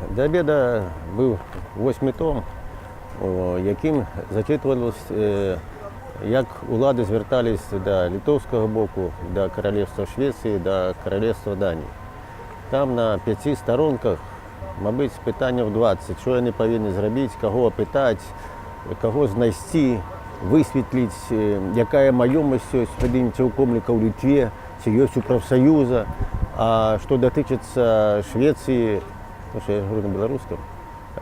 Да обеда быў восьмы том, якім зачытвалось, як улады звяртались да літоўскага боку, да каралевства Швецыі, да каралевства Даніі. Там на пяці старонках, мабыць, пытанняў 20, што яны павінны зрабіць, каго апытаць, каго знайсці, высветліць, якая маёмасць ёсць у Комліка ў Літве, ці ёсць у прафсаюза. А што датычыцца Швецыі, ну, што я говорю на беларускам,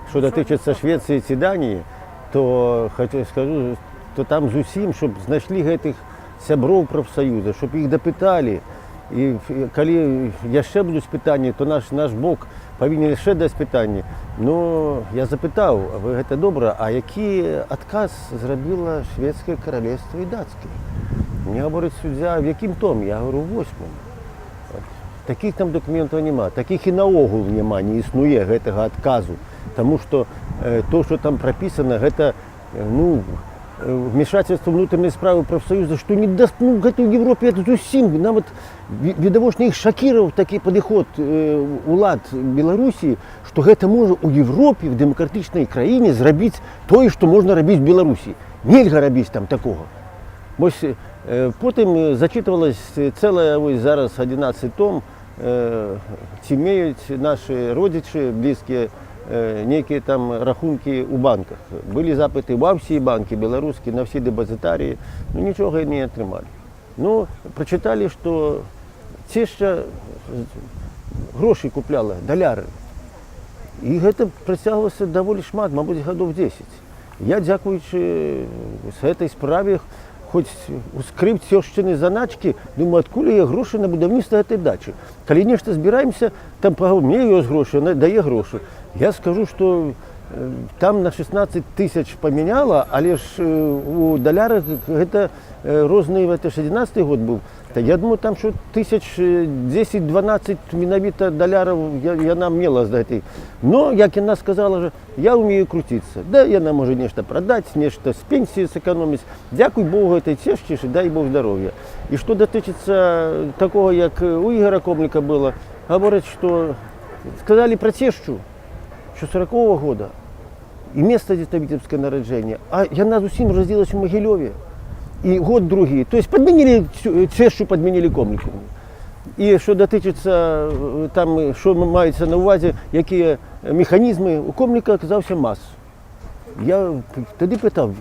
што датычыцца Швецыі ці Даніі, то хочу скажу, то там зусім, щоб знайшлі гэтых сяброў прафсаюза, щоб іх дапыталі. І калі яшчэ будуць пытанні, то наш бок павінен яшчэ даць пытанні. Ну, я запытаў: «А вы гэта добра, а які адказ зрабіла Шведскае каралевства і дацкае?» Мне гаворыць суддзя: «В якім томе?» Я говорю: «Восьмым». Такіх там дакументаў няма, такіх і наогул няма, не існуе гэтага адказу. Таму што то, што там прапісана, гэта ну, вмешательство внутренней справы прафсаюза, што не даст, ну, гэта ў Европе это зусім, нават відавочна іх шакіраваў такі падыход улад Беларусі, што гэта можа ў Европе, в дэмакратычнай краіне зрабіць тое, што можна рабіць в Беларусі. Нельга рабіць там такога. Вось, потым зачитывалась цэлая, вось зараз 11 том, ці меюць нашы родзічы блізкія нейкія там рахункі ў банках. Былі запыты ва ўсе банкі беларускія, на ўсе дэпазітарыі, ну, нічога не атрымалі. Ну, прачыталі, што цешча грошы купляла, даляры. І гэта працягвалася даволі шмат, мабыць, гадоў 10. Я, дзякуючы гэтай справе, хоць ускрыў цешчыны заначкі, думаю, адкуль яе грошы на будаўніцтва гэтай дачы. Калі нешта збіраемся, там паговорым, мне ёсць грошы, она дае грошы. Я скажу, што там на 16 тысяч памяняла, але ж у далярах гэта розныя, это ж 11 год быў. Та я думаю, там що тысяч 10-12 менавіта даляраў яна мела з гэтай. Но, як яна сказала же, я умею круціцца. Да, яна можа нешта прадаць, нешта з пенсіі сэканоміць. Дзякуй Богу гэтай цешчы, ж, дай Бог здароўя. І што датычыцца такога, як у Ігора Комліка было, гавораць, што сказалі пра цешчу, що 40-го года і место, дзе Віцебскае нараджэння, а яна зусім радзілася ў Магілёве. І год другі. То есть подменили цешчу, подменили Комліку. І що датычыцца там, що маецца на ўвазе, якія механізмы, у Комліка аказаўся МАЗ. Я тады пытаў: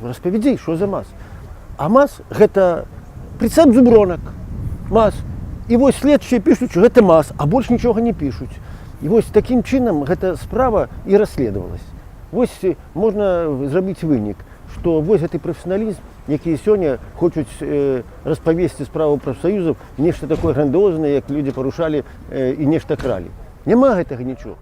«Распавядзі, що за МАЗ?» А МАЗ — гэта прицеп «Зубронак», МАЗ. І вось следчыя пішуць, що гэта МАЗ, а больш нічога не пішуць. І вось такім чынам гэта справа і расследавалась. Вось можна зрабіць вынік, што вось гэты прафесіяналізм, які сёння хочуць распавесці справу прафсаюзаў, нешта такое грандыознае, як людзі парушалі і нешта кралі. Няма гэтага нічога.